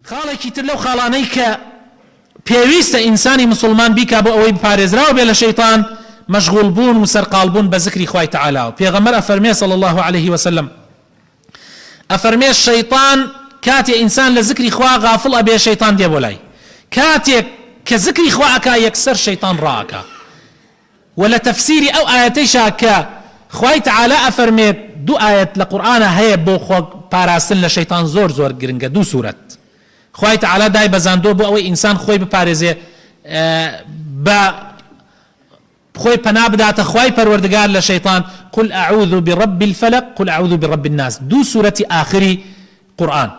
خاڵێکی تر لەو خاڵانەی کە پێویستە ئینسانی موسڵمان بیکا بۆ ئەوەی پارێزراو بێ لە شەیتان، مەشغوڵ بوون و سەرقاڵ بوون بە زکری خوای تەعالاوە. پێغەمبەر ئەفەرمێ صلی اللە علیه وسلم ئەفەرمێ شەیتان کاتێ ئینسان لە زکری خوا غافڵ ئەبێ شەیتان دێ بۆ لای، کاتێک کە زکری خوا ئەکا یەکسەر شەیتان ڕائەکا. وە لە تەفسیری ئەو ئایەتەیشا کە خوای تەعالا ئەفەرمێت دوو ئایەت لە قورئانا هەیە بۆ خۆ پاراستن لە شەیتان زۆر زۆر گرنگە دوو سورەت خوای تەعالا دای بەزاندووە بۆ ئەوەی ئینسان خۆی بپارێزێ بە خۆی پەنا بداتە خوای پەروەردگار لە شەیتان قل اعوذ برب الفلق قل اعوذ برب الناس دوو سورەتی ئاخری قورئان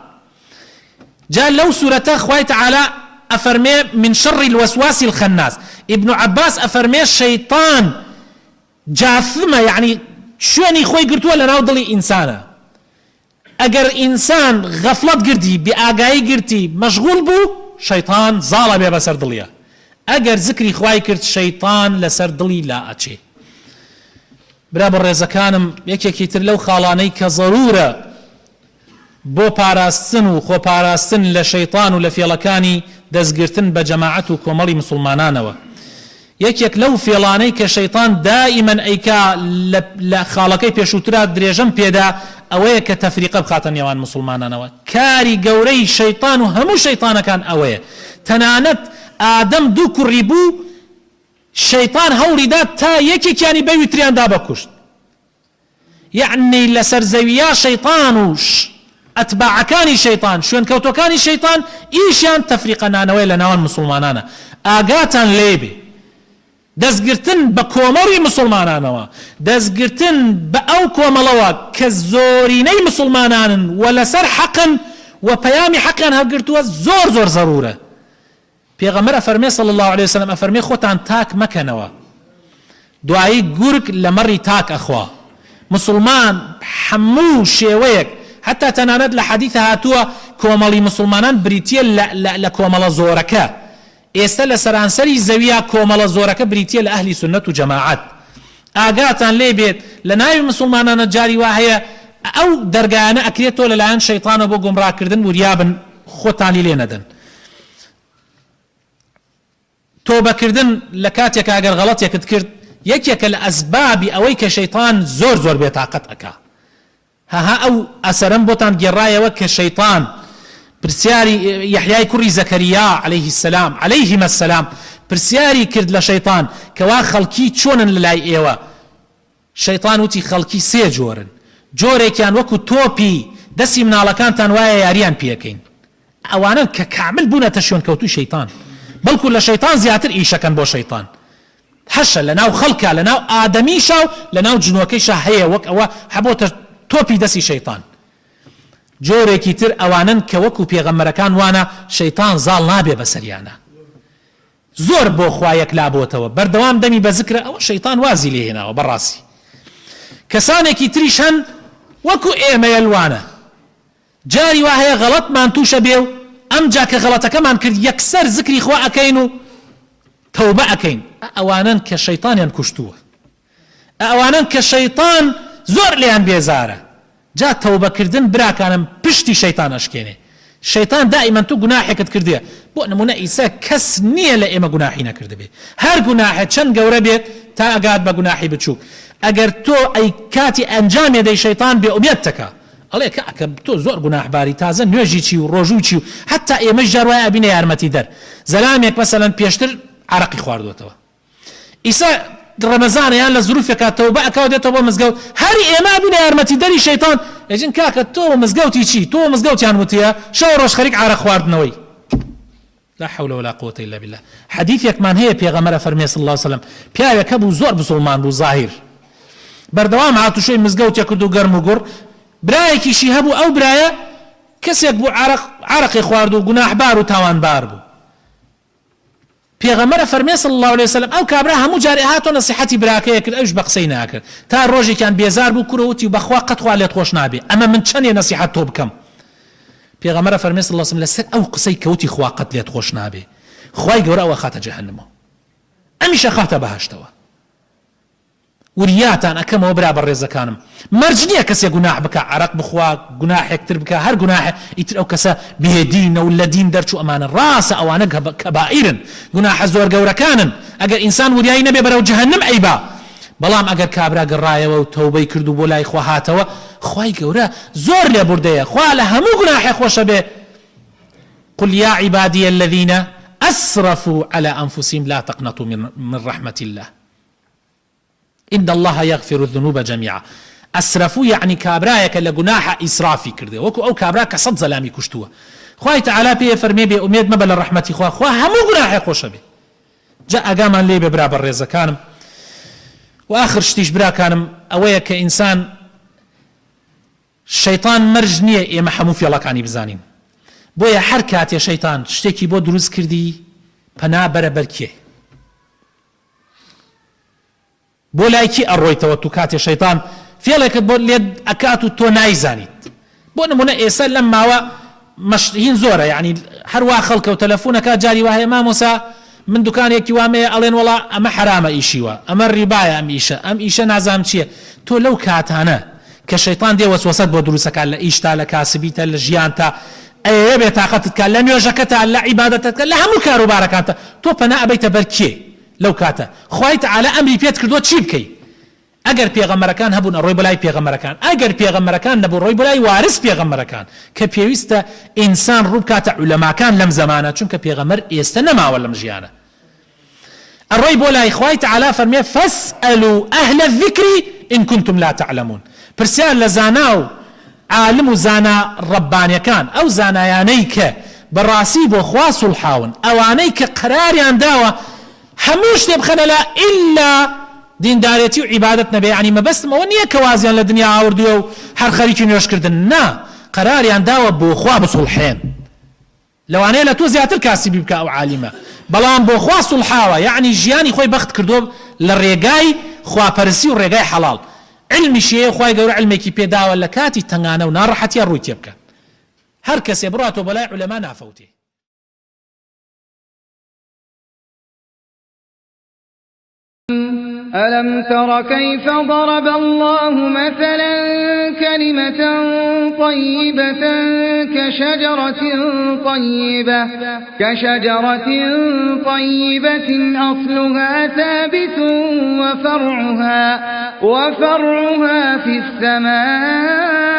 جا لەو سورەتە خوای تەعالا ئەفەرمێ من شر الوسواس الخناس ابن عباس ئەفەرمێ شەیتان جاثمە یەعنی شوێنی خۆی گرتووە لەناو دڵی ئینسانا ئەگەر ئینسان غەفڵەت گرتی بێ ئاگایی گرتی مەشغوڵ بوو شەیتان زاڵ ئەبێ بەسەر دڵیا ئەگەر زکری خوای کرد شەیتان لەسەر دڵی لائەچێ برا بەڕێزەکانم یەکێکی تر لەو خاڵانەی کە زەرورە بۆ پاراستن و خۆپاراستن لە شەیتان و لە فێڵەکانی دەستگرتن بە جەماعەت و کۆمەڵی موسڵمانانەوە. یەکێک لەو فێڵانەی کە شەیتان دائیمەن ئەیکا لە لە خاڵەکەی پێشووترا درێژەم پێدا ئەوەیە کە تەفریقە بخاتە نێوان موسڵمانانەوە. کاری گەورەی شەیتان و هەموو شەیتانەکان ئەوەیە. تەنانەت ئادەم دوو کوڕی بوو شەیتان هەوڵیدا تا یەکێکیانی بەوی تریان دا بەکوشت. یەعنی لەسەر زەوییا شەیتان و ئەتباعەکانی شەیتان، شوێنکەوتوەکانی شەیتان ئیشیان تەفریقە نانەوەیە لە ناوان موسوڵمانانە، ئاگاتان لێ بێ دەستگرتن بە کۆمەڵی موسوڵمانانەوە، دەستگرتن بە ئەو کۆمەڵەوە کە زۆرینەی موسوڵمانانن و لەسەر حەقن و پەیامی حەقیان هەڵگرتووە زۆر زۆر زەرورە. پێغەمبەر ئەفەرمێ صلی اللە علیە وسلم ئەفەرمێ خۆتان تاک مەکەنەوە دوایی گورگ لە مەڕی تاک ئەخوا موسڵمان حەموو شێوەیەک هەتا تەنانەت لە حەدیث هاتووە کۆمەڵی موسڵمانان بریتیە لە لە لە کۆمەڵە زۆرەکە ئێستا لە سەرانسەری زەویا کۆمەڵە زۆرەکە بریتیە لە ئەهلی سوننەت و جەماعەت ئاگاتان لێ بێت لە ناوی موسڵمانانە جاری وا هەیە ئەو دەرگایانە ئەکرێتەوە لەلایەن شەیتانەوە بۆ گومڕاکردن وریابن خۆتانی لێ نەدەن. تۆبەکردن لە کاتێکا ئەگەر غەڵەتێکت کرد یەکێکە لە ئەسبابی ئەوەی کە شەیتان زۆر زۆر بێتاقەت ئەکا هەها ئەو ئەسەرەم بۆتان گێڕایەوە کە شەیتان پرسیاری یەحیای کوڕی زەکەریا علیه السلام علیهما السلام پرسیاری کرد لە شەیتان کەوا خەڵکی چۆنن لەلای ئێوە شەیتان وتی خەڵکی سێ جۆرن، جۆرێکیان وەکو تۆپی دەستی مناڵەکانتان وایە یاریان پێکەین، ئەوانەن کە کامل بوونەتە شوێنکەوتووی شەیتان، بەڵکو لە شەیتان زیاتر ئیشەکەن بۆ شەیتان، هەشە لەناو خەڵکا لەناو ئادەمیشا و لەناو جنۆکەیشا هەیە وەک ئەوە هەبۆتە تۆپی دەستی شەیتان. جۆرێکی تر ئەوانەن کە وەکو پێغەمبەرەکان وانە شەیتان زاڵ نابێ بەسەریانا. زۆر بۆ خوا یەکلا بۆتەوە بەردەوام دەمی بە زکرە ئەوە شەیتان وازی لێ هێناوە بەڕاستی کەسانێکی تریش هەن وەکو ئێمەیە لوانە جاری وا هەیە غەڵەتمان توشە بێ و ئەمجا کە غەڵەتەکەمان کرد یەکسەر زکری خوا ئەکەین و تەوبە ئەکەین ئەوانەن کە شەیتانیان کوشتووە ئەوانەن کە شەیتان زۆر لێیان بێزارە جا تەوبە کردن براکانم پشتی شەیتان ئەشکێنێ شەیتان دائیمەن تو گوناحێکت کردیە بۆ نمونە ئیسە کەس نیە لە ئێمە گوناحی نەکردبێ هەر گوناحێ چەند گەورە بێت تا ئەگات بە گوناحی بچوک ئەگەر تۆ ئەی کاتی ئەنجامێ دەی شەیتان بێ ئومێدت ئەکا ئەڵێ کاکە تۆ زۆر گوناحباری تازە نوێژی چی و ڕۆژووی چی و حەتا ئێمەش جار وایە ئەبینە یارمەتی دەر زەلامێک مەسەلەن پێشتر عەرەقی خواردوەتەوە ئیسا ڕەمەزانە یان لە زروفێکا تەوبە ئەکا و دێتەوە بۆ مزگەوت هەر ئێمە ئەبینە یارمەتیدەری شەیتان ئێژین کاکە تۆ مزگەوتی چی تۆ مزگەوتیان وتیە شەو ڕۆژ خەریک عارەق خواردنەوەی لا حول ولا قوة الا بالله حەدیثێکمان هەیە پێغەمبەر ئەفەرمێ صلی الله علیه وسلم پیاوێک هەبوو زۆر بسوڵمان بوو زاهیر بەردەوام هاتوچۆی مزگەوتێ کرد و گەرم و گوڕ برایەکیشی هەبوو ئەو برایە کەسێک بوو عارەق عارەقی خوارد و گوناحبار و تاوانبار بوو پێغەمبەر ئەفەرمێ صلی اللە علیە وسلم ئەو کابرا هەموو جارێ هاتۆ نەسیحەتی براکەی ئەکرد ئەویش بە قسەی ناکرد تا ڕۆژێکیان بێزار بوو کورە وتی بەخوا قەت خوا لێت خۆش نابێ ئەمە من چەنێ نەسیحەت تۆ بکەم پێغەمبەر ئەفەرمێ صلی اللە علیە وسلم لەسەر ئەو قسەی کە وتی خوا قەت لێت خۆش نابێ خوای گەورە ئەو ئەخاتە جەهەنمەوە ئەمیش ئەخاتە بەهەشتەوە. وریاتان ئەکەمەوە برا بەڕێزەکانم مەرج نیە کەسێ گوناح بکا عەرەق بخوا گوناحێک تر بکا هەر گوناحێ ئیتر ئەو کەسە بێ دینە و لە دین دەرچوو ئەمانە ڕاستە ئەوانە کەبائیرن گوناحە زۆر گەورەکانن ئەگەر ئینسان وریایی نەبێ بەرەو جەهەنم ئەیبا بەڵام ئەگەر کابرا گەڕایەوە و تەوبەی کرد و بۆ لای خوا هاتەوە خوای گەورە زۆر لێبوردەیە خوا لە هەموو گوناحێ خۆشە بێ قل یا عبادی الذین اسرفوا علی انفسهم لا تقنطوا من رحمة اللە ان اللە یغفر الذنوب جمیعا اسرفو یەعنی کابرایەکە لە گوناحا ئیسرافی کردوە وەکو ئەو کابرا کە سەت زەلامی کوشتوە خوای تەعالا پێی ئەفەرمێ بێ ئومێد مەبە لە ڕەحمەتی خوا خوا هەموو گوناحێ خۆشەبێ جا ئاگامان لێ بێ برا بەڕێزەکانم و ئاخر شتیش براکانم ئەوەیە کە ئینسان شەیتان مەرج نییە ئێمە هەموو فێڵەکانی بزانین بۆیە هەر کاتێ شەیتان شتێکی بۆ دروست کردی پەنا بەرە بەر کێ؟ بۆ لای کی ئەڕۆیتەوە تو کاتێ شەیتان فێڵێکت بۆ لێ ئەکات و تۆ نایزانیت بۆ نمونە ئێسە لەم ماوە مەش هین زۆرە یانی هەر وا خەڵکە و تەلەفون ئەکات جاری وا هەیە مامۆسا من دوکانێکی وام هەیە ئەڵێن وەڵا ئەمە حەرامە ئیشی وا ئەمە ڕیبایە ئەم ئیشە ئەم ئیشە نازانم چیە تۆ لەو کاتانە کە شەیتان دێ وەسوەسەت بۆ دروست ئەکات لە ئیشتا لە کاسبیتە لە ژیانتا ئەیەوێ بێتاقەتت کا لە نوێژەکەتا لە عیبادەتەکە لە هەموو کاروبارەکانتا تۆ پەنا ئەبەیتە بەر کێ لەو کاتە خوای تەعالا ئەمری پێت کردووە چی بکەی ئەگەر پێغەمبەرەکان هەبوون ئەڕۆی بۆ لای پێغەمبەرەکان ئەگەر پێغەمبەرەکان نەبوو ڕۆی بۆ لای وارس پێغەمبەرەکان کە پێویستە ئینسان ڕووبکاتە عولەماکان لەم زەمانە چونکە پێغەمبەر ئێستە نەماوە لەم ژیانە ئەڕۆی بۆ لای خوای تەعالا فەرموێ فاسئلوا اهل الذکر ان کنتم لا تعلمون پرسیار لە زانا و عالم و زانا ڕەببانیەکان ئەو زانایانەی کە بەڕاسی بۆ خوا سوڵحاون ئەوانەی کە قەراریان داوە هەموو شتێ بخەنە لا ئیلا دیندارێتی و عیبادەت نەبێ یەعنی مەبەستم ئەوە نیە کە وازیان لە دنیا ئاوردووە و هەر خەریکی نوێژکردن نا قەراریان داوە بۆ خوا بسوڵحێن لەوانەیە لە تۆ زیاتر کاسبی بکا ئەو عالیمە بەڵام بۆ خوا سوڵحاوە یەعنی ژیانی خۆی بەخت کردووە لە ڕێگای خواپەرستی و ڕێگای حەڵاڵ علمیشی هەیە خوای گەورە علمێکی پێ داوە لە کاتی تەنگانە و ناڕەحەتیا ڕووی تێ بکات هەر کەسێ بڕاتەوە بۆ لای عولەما نافەوتێ. ألم تر كيف ضرب الله مثلا كلمة طيبة كشجرة طيبة كشجرة طيبة أصلها ثابت وفرعها وفرعها في السماء.